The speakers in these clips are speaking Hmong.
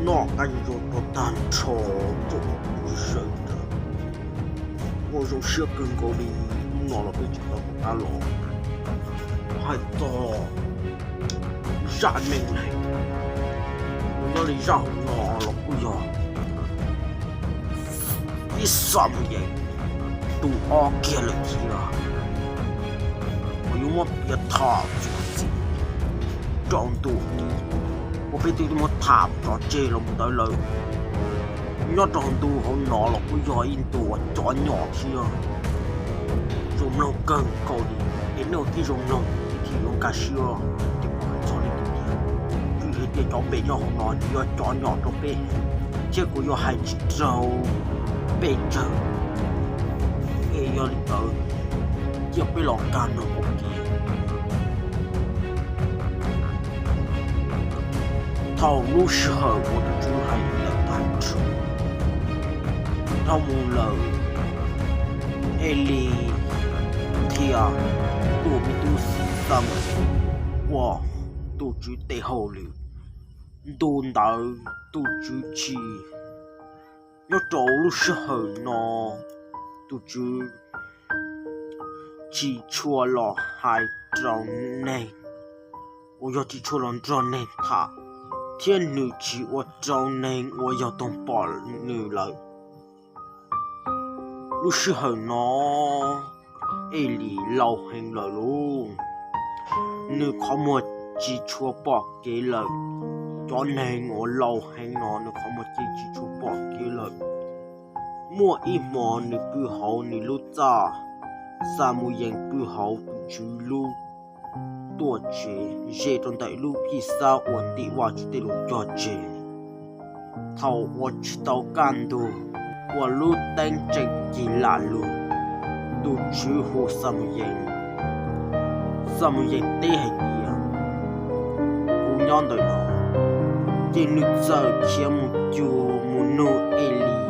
Noj qab zog rau tag nrho, tus sawv daws, ua zoo siab kawg nkaus li. Hnub no los peb tsis tau mus qab los, hais txog zaj neeg neeg, nyob li zaj hauv no los kuj yog ib Xamuyees tus ob kiag lawm thiab, uas yuav muab piav tham txuas ntxiv rau ntu, uas peb twb muab tham tso tseg los mus ntawd lawm. Nyob rau ntu hauv no los kuj yog ib ntu uas cov nyom thiab zoo mloog kawg nkaus li, es nej ua tib zoo mloog thiaj yuav nkag siab. Ces kuv hais txog li tus tias, vim hais tias cov pem nyob hauv no yuav cov nyom rau peb, thiab kuv yuav hais tsis raug peb tsawg, es yog li ntawd cia peb los nkag nrog ua ke. Thaum lub sij hawm uas tus Tswv hais li ntawd tag nrho, dhau mus lawm, Elis thiaj tuaj me tub Xamuyees ua tus Tswv tes hauj lwm. Ntu ntawd tus Tswv tsis, nyob rau lub sij hawm no tus Tswv tsis tshua los hais rau neeg, uas yog tsis tshua los nrog neeg tham, thiab nws tsis ua rau neeg uas yog toog pom nws lawm. Lub sij hawm no Elis laus heev lawm lauj, nws qhov muag tsis tshua pom kev lawm. Cov neeg uas laus heev no nws qhov muag ces tsis tshua pom kev lawm. Muaj ib hmo nws pw hauv nws lub txaj, Xamuyees pw hauv tus Tswv lub tuam tsev, ze rau ntawm lub phij xab uas tim Vajtswv tej lus cog tseg. Thaum uas tsis tau kaj ntug, uas lub teeb tseem cig lam lug, tus Tswv hu Xamuyees. Xamuyees teb hais tias, Kuv nyob ntawm no. Ces nws txawm khiav mus cuag mus nug Elis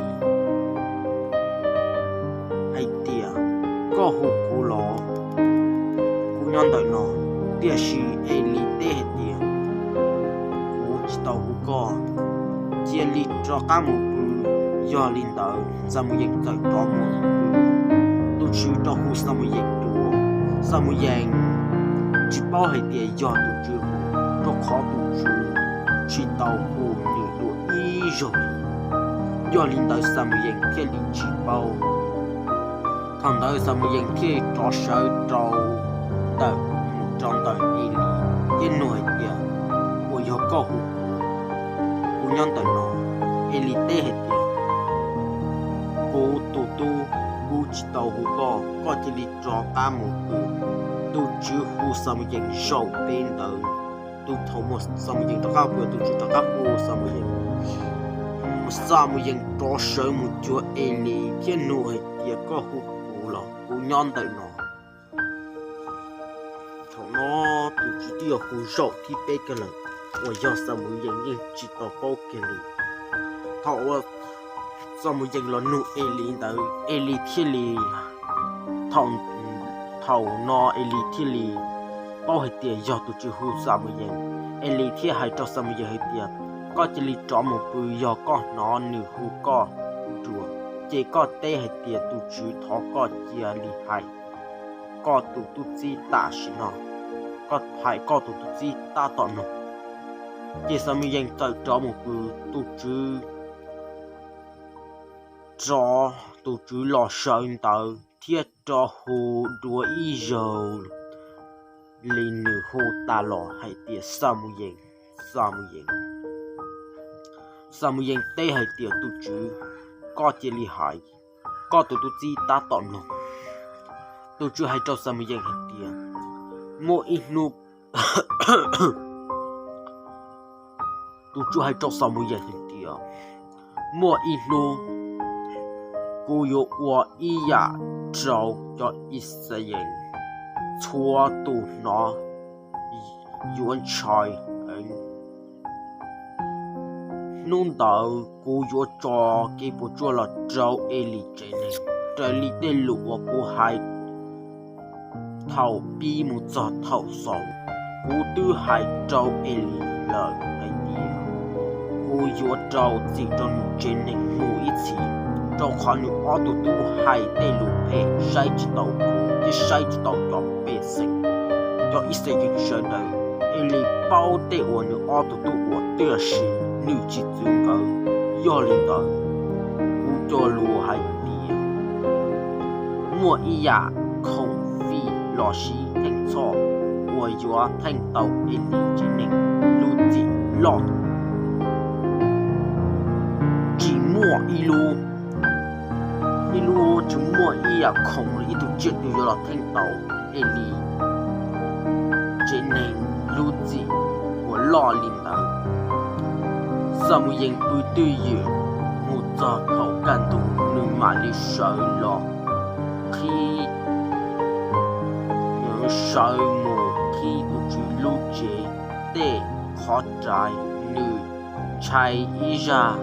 hais tias, Koj hu kuv los? Kuv nyob ntawm no. Tiam sis Elis teb hais tias, Kuv tsis tau hu koj. Cia li rov qab mus pw. Yog li ntawd Xamuyees txawm rov mus pw. Tus Tswv rov hu Xamuyees dua. Xamuyees tsis paub hais tias yog tus Tswv hu, rau qhov tus Tswv tsis tau hu nws dua ib zaug. Yog li ntawd Xamuyees thiaj li tsis paub. Thaum ntawd Xamuyees thiaj rov sawv rau ntawm, rau ntawm Elis thiab nug hais tias, Puas yog koj hu kuv? Kuv nyob ntawm no. Elis teb hais tias, Kuv tus tub, kuv tsis tau hu koj, koj cia li rov qab mus pw. Tus Tswv hu Xamuyees zaum peb ntawd. Tus thaum uas Xamuyees rov qab pw, tus Tswv rov qab hu Xamuyees. Xamuyees rov sawv mus cuag Elis thiab nug hais tias, Koj hu kuv los? Kuv nyob ntawm no. Thaum no tus Tswv twb yog hu zaum thib peb kiag lawm, uas yog Xamuyees yeej tsis tau paub kiag li. Thaum uas Xamuyees los nug Elis ntawd, Elis thiaj li, thaum, thaum no Elis thiaj li paub hais tias yog tus Tswv hu Xamuyees. Elis thiaj hais rau Xamuyees hais tias, Koj cia li rov mus pw, yog koj hnov nws hu koj dua, ces koj teb hais tias, Tus Tswv thov koj cia li hais koj tus tub txib tam sim no, koj hais koj tus tub txib tab tom no. Ces Xamuyees txawm rov mus pw, tus Tswv rov, tus Tswv los sawv ntawd thiab rov hu dua ib zaug li nws hu tas los hais tias, Xamuyees, Xamuyees. Xamuyees teb hais tias, Tus Tswv, koj cia li hais, koj tus tub txib tab tom mloog. Tus Tswv hais rau Xamuyees hais tias, Muaj ib hnub, tus Tswv hais rau Xamuyees hais tias, Muaj ib hnub kuv yuav ua ib yam rau cov Ixayees, txhua tus hnov yuav ntshai heev. Hnub ntawd kuv yuav tso kev puas tsuaj los rau Elis tsev neeg, raws li tej lus uas kuv hais thaum pib mus txog thaum xaus. Kuv twb hais rau Elis lawm hais tias, kuv yuav rau txim rau nws tsev neeg mus ib txhis, rau qhov nws ob tug tub hais tej lus phem saib tsis taus kuv thiab saib tsis taus cov pej xeem. Cov Ixayees sawv daws, Elis paub tej uas nws ob tug tub ua, tiam sis nws tsis txwv nkawd. Yog li ntawd, kuv cog lus hais tias muaj ib yam khoom fij los sis theej txhoj uas yuav theej tau Elis tsev neeg lub txim loj. Tsis muaj ib lub, ib lub, tsis muaj ib yam khoom los ib tug tsiaj twg yuav los theej tau Elis tsev neeg lub txim uas loj li ntawd. Xamuyees pw twj ywm mus txog thaum kaj ntug, nws mam li sawv los qhib, nws sawv mus qhib tus Tswv lub tsev tej qhov rais. Nws ntshai ib zaj,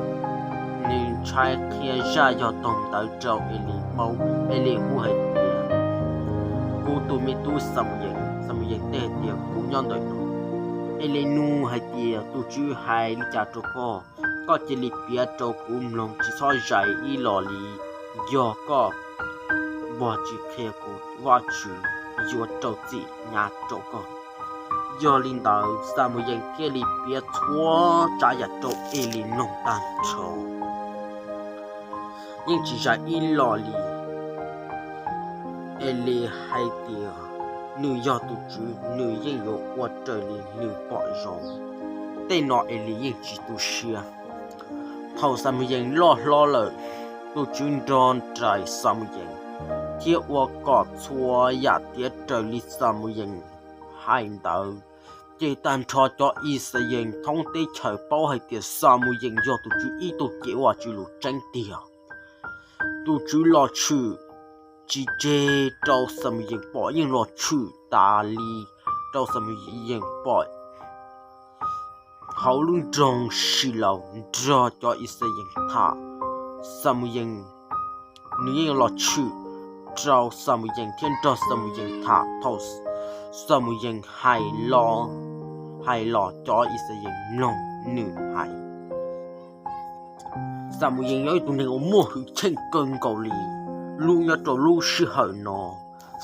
nws ntshai qhia zaj yog toog ntawd rau Elis paub. Elis hu hais tias, Kuv tus me tub Xamuyees. Xamuyees teb hais tias, Kuv nyob ntawm no. Elis nug hais tias, Tus Tswv hais li cas rau koj? Koj cia li piav rau kuv mloog, tsis txhob zais ib los li. Yog koj npog tsis qhia kuv, Vajtswv yuav rau txim hnyav rau koj. Yog li ntawd, Xamuyees thiaj li piav txhua tsav yam rau Elis mloog tag nrho, yeej tsis zais ib los li. Elis hais tias nws yog tus Tswv, nws yeej yuav ua raws li nws pom zoo. Tej no Elis yeej tsis tu siab. Thaum Xamuyees loj hlob lawm, tus Tswv nrog nraim Xamuyees thiab ua kom txhua yam tiav raws li Xamuyees hais ntawd. Ces tag nrho cov Ixayees thoob teb chaws paub hais tias Xamuyees yog tus Tswv ib tug cev Vajtswv lus tseeb tiag. Tus Tswv los tshwm tsis tseg rau Xamuyees pom, yeej los tshwm tas li rau Xamuyees pom hauv lub nroog Silaus nrog cov Ixayees tham. Xamuyees, nws yeej los tshwm rau Xamuyees thiab nrog Xamuyees tham. Thaum Xamuyees hais los, hais los cov Ixayees mloog nws hais. Xamuyees yog ib tug neeg uas muaj hwj chim kawg nkaus li. Lub nyob rau lub sij hawm no,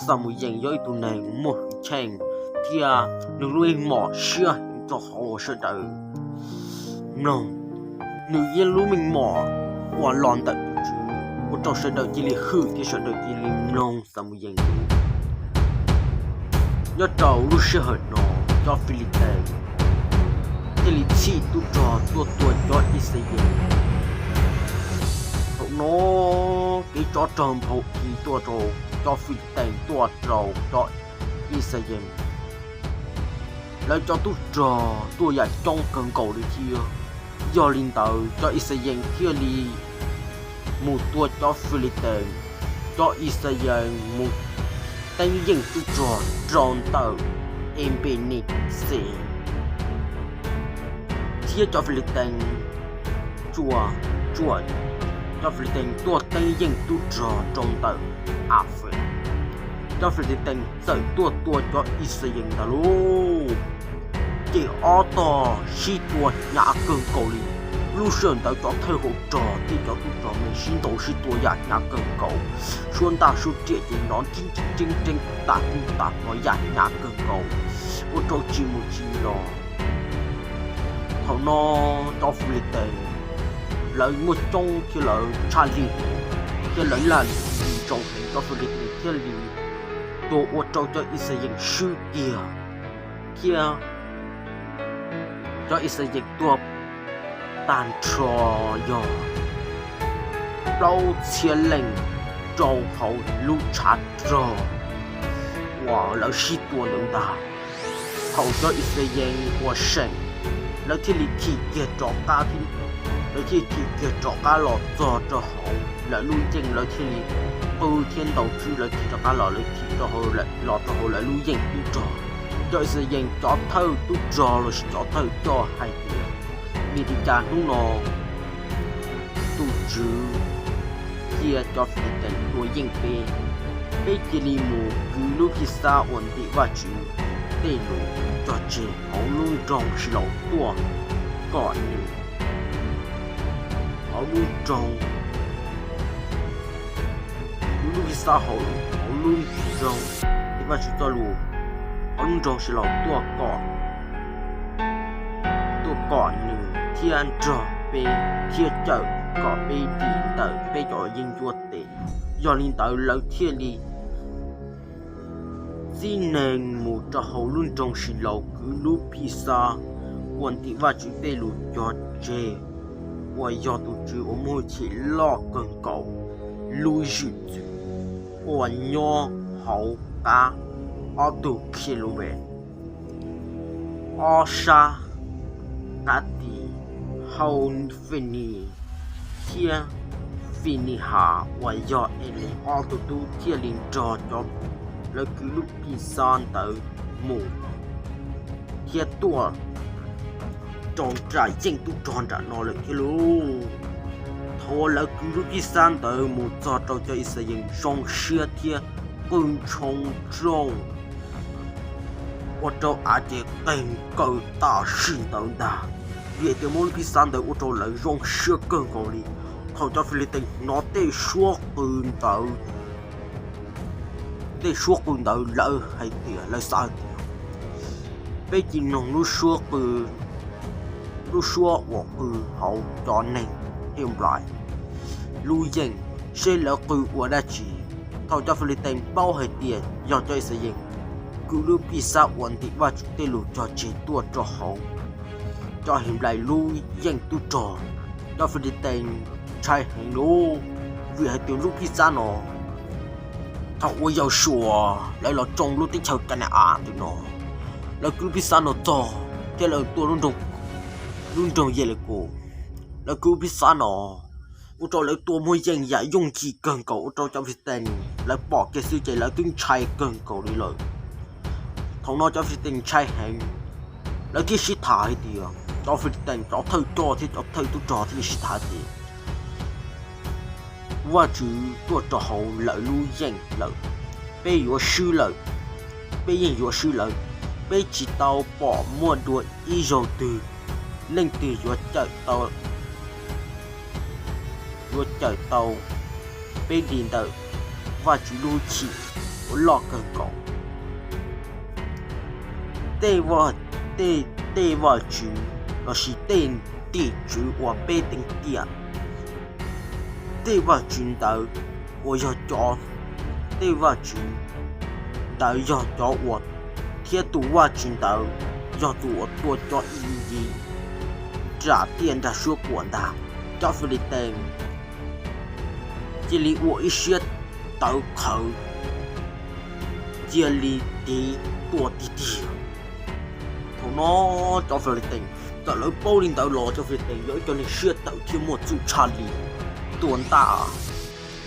Xamuyees yog ib tug neeg uas muaj hwj chim thiab nws lub meej mom siab rau qhov uas sawv daws mloog. Nws yeej lub meej mom uas los ntawm tus Tswv ua rau sawv daws cia li hwm thiab sawv daws cia li mloog Xamuyees. Nyob rau lub sij hawm no, cov Filitees thiaj li txhij tub rog tuaj tua cov Ixayees. Thaum no kev tsov rog nphau kis tuaj rau cov Filitees tuaj rau cov Ixayees. Lawv cov tub rog tuaj yam coob kawg nkaus li thiab. Yog li ntawd cov Ixayees thiaj li mus tua cov Filitees. Cov Ixayees mus teeb yeej tub rog rau ntawm Enpenixes, thiab cov Filitees tsuas, tsuas, cov Filitees tuaj teeb yeej tub rog rau ntawm Afes. Cov Filitees txawm tuaj tua cov Ixayees ntag lauj. Ces ob tog sib tua hnyav kawg nkaus li. Lub sij hawm ntawd cov thawj hauv rog thiab cov tub rog mas sib ntaus sib tua yam hnyav kawg nkaus. Suab ntaj suab riam ces nrov nreeb nreeb nreeb tas hnub tas hmo yam hnyav kawg nkaus, ua rau tsis mus tsis los. Thaum no cov Filitees lawv muaj coob thiab lawv tshaj lij, thiab lawv laj lim zoo heev, cov Filitees thiaj li tua ua rau cov Ixayees swb kiag, thiab cov Ixayees tuag tag nrho yog plaub txhiab leej rau hauv lub tshav rog uas lawv sib tua ntawd ntag. Thaum cov Ixayees uas seem, lawv thiaj li thim kiag rov qab thiab, lawv thiaj li thim kiag rov qab los txog rau hauv lawv lub yeej, lawv thiaj li qw thiab ntaus tswb, lawv thim rov qab los, lawv thim rau hauv, los rau hauv lawv lub yeej tub rog. Cov Ixayees cov thawj tub rog lossis cov thawj coj hais tias, vim li cas hnub no tus Tswv cia cov Filitees tua yeej peb? Peb cia li mus kwv lub Phij Xab uas ntim Vajtswv tej lus cog tseg hauv lub nroog Silaus tuaj kom nws lub nroog, lub lub Phij Xab hauv, hauv lub nroog, ces Vajtswv txoj lus, hauv lub nroog Sis Laus tuaj kom, tuaj kom nws thiab nrog peb thiab cawm kom peb dim ntawm peb cov yeeb ncuab tes. Yog li ntawd lawv thiaj li txib neeg mus rau hauv lub nroog Sis Laus kwv lub Phij Xab uas ntim Vajtswv tej lus cog tseg, uas yog tus Tswv uas muaj hwj chim loj kawg nkaus lub zwm txwv uas nyob hauv qab ob tug Khelubes ob sab qab tis. Hau Finis thiab Finihas uas yog Eles ob tug tub thiaj li nrog cov lawv kwv lub Phij Xab ntawd mus thiab tuaj rau nram yeej tub rog nram no lawm thiab lauj. Thaum uas lawv kwv lub Phij Xab ntawd mus txog rau cov Yixalayees zoo siab thiab qw ntshoo nrooj ua rau av ces qeeg kaws tam sim ntawd ntag, vim hais tias muab lub Phij Xab ntawd ua rau lawv zoo siab kawg nkaus li. Thaum cov Filitees hnov tej suab qw ntawd, tej suab qw ntawd lawv hais tias, lawv xav hais tias, peb cia li mloog lub suab qw, lub suab uas qw hauv cov neeg Henplais lub yeej seb lawv qw ua dab tsi. Thaum cov Filitees paub hais tias yog cov Yixalayees kwv lub Phij Xab uas ntim Vajtswv tej lus cog tseg tuaj rau hauv cov Henplais lub yeej tub rog, cov Filitees ntshai heev lauj, vim hais tias lub Phij Xab no thaum uas Yausuas lawv los tsoo lub teb chaws Kana-as ntawm no, lawv kwv lub Phij Xab no txog thiab lawv tuaj lub nroog Yelekus, lawv kwv lub Phij Xab no ua rau lawv tua muaj yeej yam yooj yim kawg nkaus ua rau cov Filitees lawv pom kiag xwb ces lawv twb ntshai kawg nkaus li lawm. Thaum no cov Filitees ntshai heev, lawv thiaj sib tham hais tias, cov Filitees cov thawj coj thiab cov thawj tub rog thiaj li sib tham hais tias, Vajtswv tuaj rau hauv lawv lub yeej lawm, peb yuav swb lawm, peb yeej yuav swb lawm, peb tsis tau pom muaj dua ib zaug twg leej twg yuav cawm tau, yuav cawm tau peb dim ntawm Vajtswv lub hwj chim uas loj kawg nkaus. Tej, tej, tej vaj tswv lossis tej tim tswv uas peb teev tiam, tej vaj tswv ntawd uas yog cov, tej vaj tswv ntawd yog cov uas, thiab tus vaj tswv ntawd yog tus uas tua cov Iziv nram tiaj nram suab puam ntag. Cov Filitees cia li ua ib siab tawv qhawv, cia li tiv tua tiag tiag. Thaum no cov Filitees, txawm lawv paub li ntawd los cov Filitees yog ib co neeg siab tawv thiab muaj txuj tshaj li, tua ntaj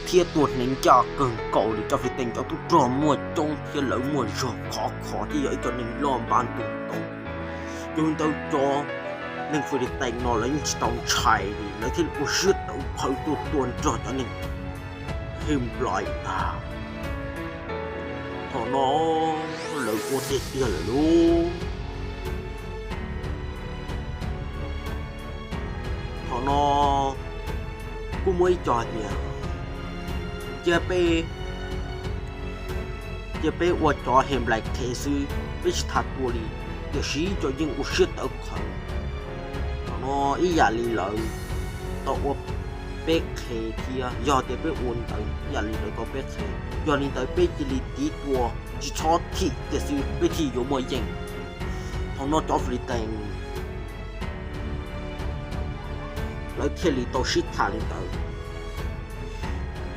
thiab tua hneev ncaj kawg nkaus li. Cov Filitees cov tub rog muaj coob thiab lawv muaj zog khov kho thiab yog ib co neeg loj npab ntug nkaus. Yog li ntawd cov neeg Filitees no lawv yeej tsis tau ntshai li, lawv thiaj li ua siab tawv qhawv tuaj tua nrog cov neeg Henplais ntag. Thaum no lawv ua tiag tiag lawm lauj. Thaum no kuj muaj ib co hais tias, cia peb, cia peb ua cov Henplais qhev xwb, peb tsis tham tua li. Tiam sis ib co yeej ua siab tawv qhawv. Thaum no ib yam li lawv tau ua peb qhev thiab, yog tias peb ua ntawd ib yam li lawv tau peb qhev, yog li ntawd peb cia li tiv tua, tsis txhob thim tiam xwb peb thiaj yuav muaj yeej. Thaum no cov Filitees lawv thiaj li tau sib tham li ntawd.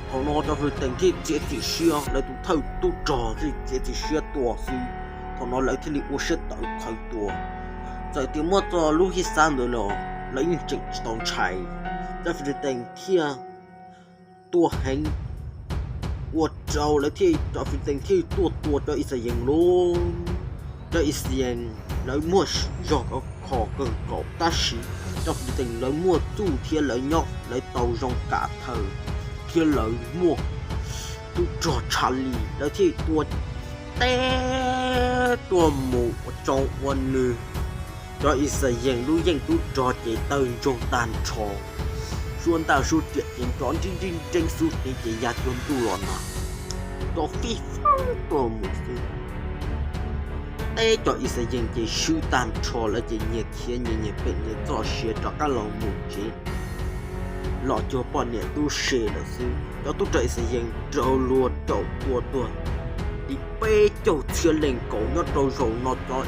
Thaum no cov Filitees thiaj txiav txim siab, lawv tus thawj tub rog thiaj txiav txim siab tua xwb. Thaum no lawv thiaj li ua siab tawv qhawv tua. Txawm tias muab txog lub Phij Xab ntawd los lawv yeej tseem tsis tau ntshai. Cov Filitees thiaj tua heev, ua rau lawv thiaj, cov Filitees thiaj tuaj tua cov Yixalayees lauj. Cov Yixalayees lawv muaj zog khov kho kawg nkaus, tab sis cov Filitees lawv muaj txuj thiab lawv nyob lawv tau zoo kam thaw thiab lawv muaj tub rog tshaj li, lawv thiaj tua teb tuaj mus ua tsoo ua nws. Cov Yixalayees lub yeej tub rog ces tawg ntsoog tag nrho, tsuab ntaj sub riam ces nrov nrib nrib nreeb xub hnib ces ya cuag ntuj los nag, nrov fij fab tuaj mus xwb. Teb cov Yixalayees ces swb tag nrho lawv ces nyias khiav nyias nyias pem nyias txoj sia rov qab los mus tsev, los cuag poj niam tub se lawm xwb. Cov tub rog Yixalayees raug luag raum tua tuag li peb caug txhiab leej nkaus nyob rau zaum no. Cov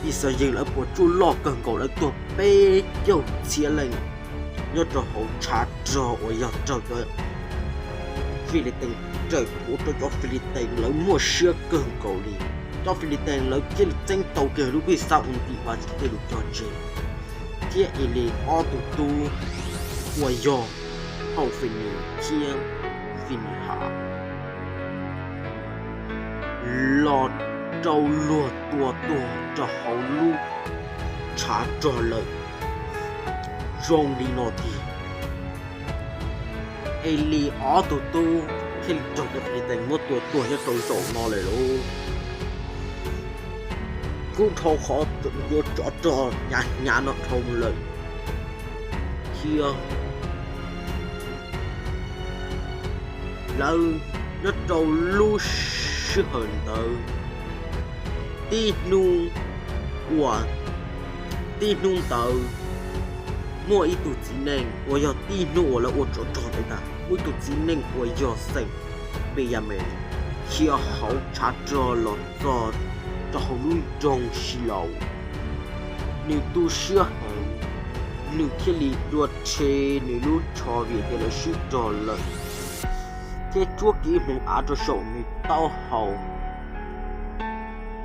Yixalayees lawv puas tsuaj loj kawg nkaus, lawv tuag peb caug txhiab leej nyob rau hauv tshav rog uas yog raug cov Filitees raws ua rau cov Filitees lawv muaj siab kawg nkaus li. Cov Filitees lawv thiaj li txeeb tau kiag lub phij xab ua ntim vaj tsis tej lus cog tseg, thiab Elis ob tug tub uas yog Hauv Finias thiab Finihas los raug luag tua tuag rau hauv lub tshav rog lawm zoo li no tiag. Elis ob tug tub thiaj li raug cov Filitees muab tua tuag nyob rau zaum no lawm lauj. Kub dhau qhov yuav tsov rog hnyav hnyav no dhau lawm thiab. Lawv nyob rau lub sij hawm ntawd, tib hnub uas, tib hnub ntawd muaj ib tug txiv neej uas yog tib hnub uas lawv ua tsov rog ntawd tag, muaj ib tug txiv neej uas yog xeem Npeyamees khiav hauv tshav rog los txog rau hauv lub nroog Silaus. Nws tu siab heev, nws thiaj li dua rhe nws lub tsho vim tias lawv swb rog lawm, thiab tsuab kiag ib hmoov av rau saum nws taub hau.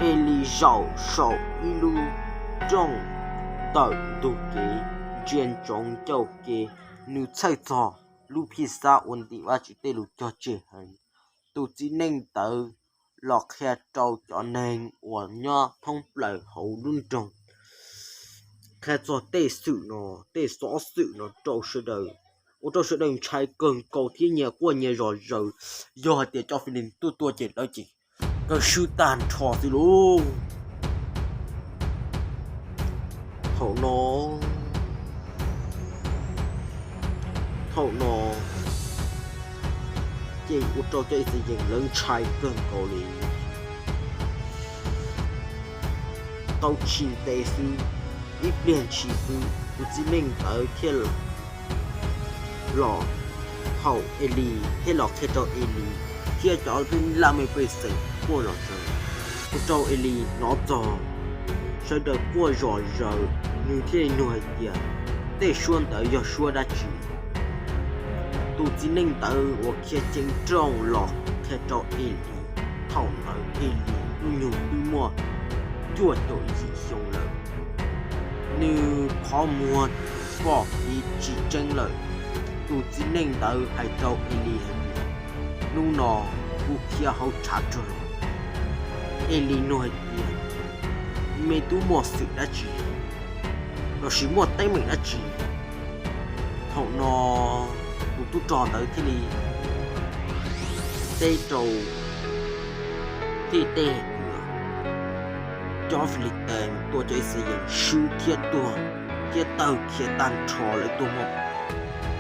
Elis zaum saum ib lub rooj ntawm ntug kev ntsia ntsoov ncauj ke, nws txhawj txog lub phij xab ua ntim Vajtswv tej lus cog tseg heev. Tus txiv neej ntawd los qhia rau cov neeg uas nyob thoob plaws hauv lub nroog, qhia txog tej xwm no, tej xov xwm no rau sawv daws, ua rau sawv daws ntshai kawg nkaus thiab nyias quaj nyias zom zaws. Yog hais tias cov Filis tuaj tua ces lawv ces kawg swb tag nrho xwb lauj. Thaum no, thaum no ces ua rau cov Ixayees lawv ntshai kawg nkaus li. Tau tsis ntev xwb, ib pliag ntshis xwb tus txiv neej ntawd thiaj los thaum Elis thiab los qhia rau Elis thiab cov laj mej pej xeem quaj zom zaws. Ua rau Elis hnov txog sawv daws quaj zom zaws, nws thiaj li nug hais tias, tej suab ntawd yog suab dab tsi? Tus txiv neej ntawd uas khiav ceev nrooj los qhia rau Elis. Thaum ntawd Elis hnub nyoog twb muaj cuaj caum yim xyoo lawm, nws qhov muag pom kev tsis tseeb lawm. Tus txiv neej ntawd hais rau Elis hais tias, hnub no kuv khiav hauv tshav rog los. Elis nug hais tias, me tub muaj xwm dab tsi lossis muaj teeb meem dab tsi? Thaum no tus tub rog ntawd thiaj li teb rau, thiaj teb tias, cov Filitees tua cov Ixayees swb thiab tuag thiab tawg khiav tag nrho, lawv tuag muaj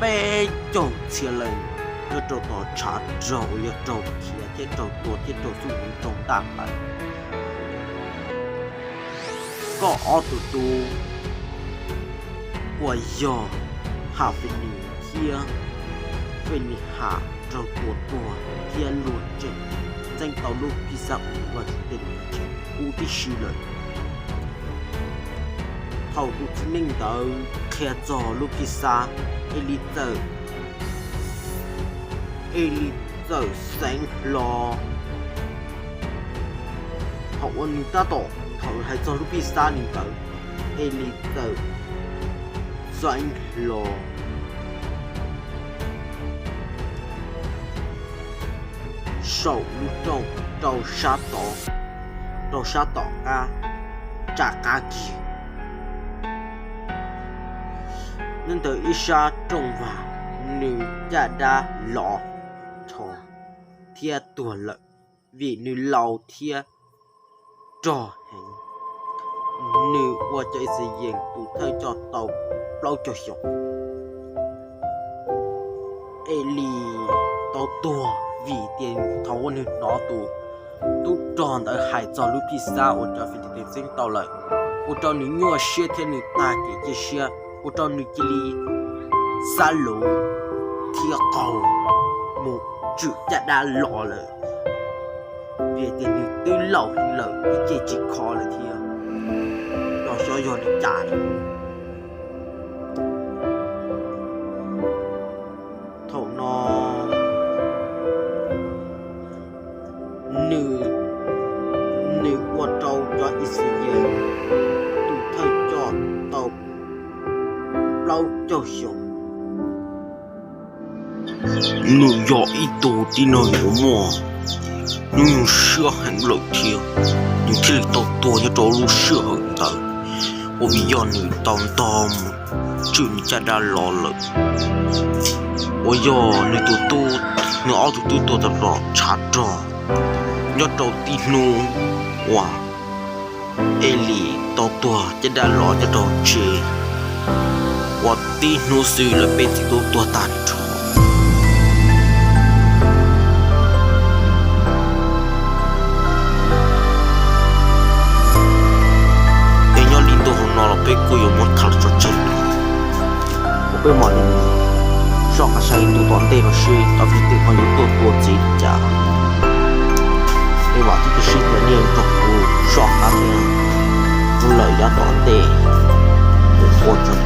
peb caug txhiab leej nyob rau tom tshav rog uas yog raug khiav thiab raug tua thiab raug txuj huv rau ntaj plaws. Koj ob tug tub uas yog Has Feni thiab Fenihas raug tua tuag thiab luag tseem txeeb tau lub phij xab uas Vajtswv tej lus cog tseg huv tib si lawm. Thaum tus txiv neej ntawd qhia txog lub phij xab, Elis txawm, Elis txawm xeev hlo. Thaum uas nws tab tom, thaum hais txog lub phij xab li ntawd, Elis txawm xeev hlo saum lub rooj rau sab tod, rau sab tom qab tsa qab kiag. Nyob ntawm ib sab rooj vag, nws caj dab lov tho thiab tuag lawm, vim nws laus thiab rog heev. Nws ua cov Ixayees tus thawj coj tau plaub caug xyoo. Elis tau tuag vim tias thaum uas nws hnov tus tub rog ntawd hais txog lub phij xab uas cov Filistin txeeb tau lawm, ua rau nws nyuaj siab thiab nws tag kev cia siab, ua rau nws cia li xav lus thiab qaug mus tswm caj dab los lawm, vim tias nws twb laus lawm ib ce tsis kho lawm thiab, los xyov yog li cas. Thaum no nws, nws ua rau cov Ixayees tus thawj coj tau plaub caug xyoo. Nws yog ib tug tib neeg uas muaj hnub nyoog siab heev lawm thiab, nws thiaj li tau tuag nyob rau lub sij hawm ntawd, ua vim yog nws tau ntog mus tswm nws caj dab los lawm, uas yog nws tus tub, nws ob tug tub tuag tau los tshav rog nyob rau tib hnub uas Elis tau tuag caj dab los nyob rau tsev, uas tib hnub xwb lawv peb txiv tub tuag tag nrho. Es nyob li ntu hauv no los peb kuj yuav muab tham los tso tseg, uas peb mam li soj qab saib ntu tom ntej no seb cov Filistin ho yuav tuaj tua txiv li cas. Es vam thiab cia siab tias nej nrog kuv soj qab thiab, hnub lawm yav tom ntej kuv ua tso.